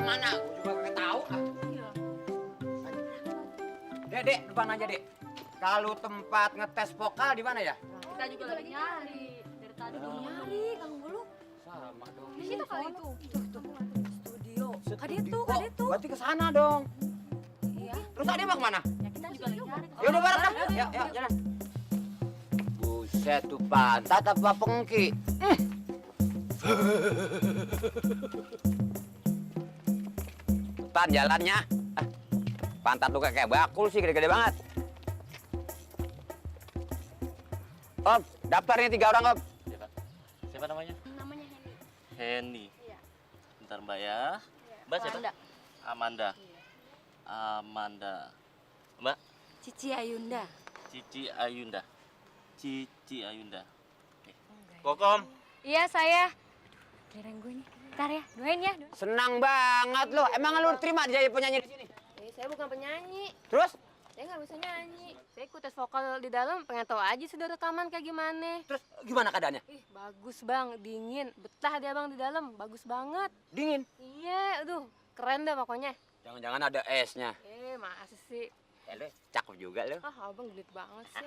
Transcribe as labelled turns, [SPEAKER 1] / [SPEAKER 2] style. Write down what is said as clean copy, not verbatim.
[SPEAKER 1] mana? Gue juga nggak tahu.
[SPEAKER 2] Iya.
[SPEAKER 1] Dek, depan aja, Dek. Kalau tempat ngetes vokal di mana ya?
[SPEAKER 2] Kita juga lagi nyari. Dari tadi belum nyari, Kang Bulu.
[SPEAKER 1] Sama dong.
[SPEAKER 2] Di situ kali itu. Tuh. Studio. Kade tuh.
[SPEAKER 1] Berarti ke sana dong.
[SPEAKER 2] Iya.
[SPEAKER 1] Terus Ade mau kemana?
[SPEAKER 2] Ya kita juga lagi nyari.
[SPEAKER 1] Ya udah bareng dah. Ya, jalan. Buset tuh pantat apa pengki? Cepetan jalannya. Pantat lu kayak bakul sih, gede-gede banget. Om, daftarnya 3 orang, Om.
[SPEAKER 3] Siapa namanya?
[SPEAKER 2] Namanya Henny.
[SPEAKER 3] Henny.
[SPEAKER 2] Iya.
[SPEAKER 3] Bentar Mbak ya. Mbak siapa?
[SPEAKER 2] Amanda.
[SPEAKER 3] Amanda.
[SPEAKER 2] Iya.
[SPEAKER 3] Amanda. Mbak
[SPEAKER 2] Cici Ayunda.
[SPEAKER 3] Cici Ayunda. Cici Ayunda. Oke. Kokom.
[SPEAKER 2] Iya, saya. Keren gue nih. Ntar ya, doain ya.
[SPEAKER 1] Senang banget lu. Emang lu terima jadi penyanyi di sini?
[SPEAKER 2] Saya bukan penyanyi.
[SPEAKER 1] Terus?
[SPEAKER 2] Saya nggak bisa nyanyi. Saya ikut tes vokal di dalam, pengen tahu aja sudah rekaman kayak gimana.
[SPEAKER 1] Terus gimana keadaannya?
[SPEAKER 2] Ih, bagus bang, dingin. Betah dia bang di dalam, bagus banget.
[SPEAKER 1] Dingin.
[SPEAKER 2] Iya, aduh, keren dah pokoknya.
[SPEAKER 1] Jangan-jangan ada esnya.
[SPEAKER 2] Masa sih?
[SPEAKER 1] Lu cakep juga lu.
[SPEAKER 2] Ah, abang gelit banget sih.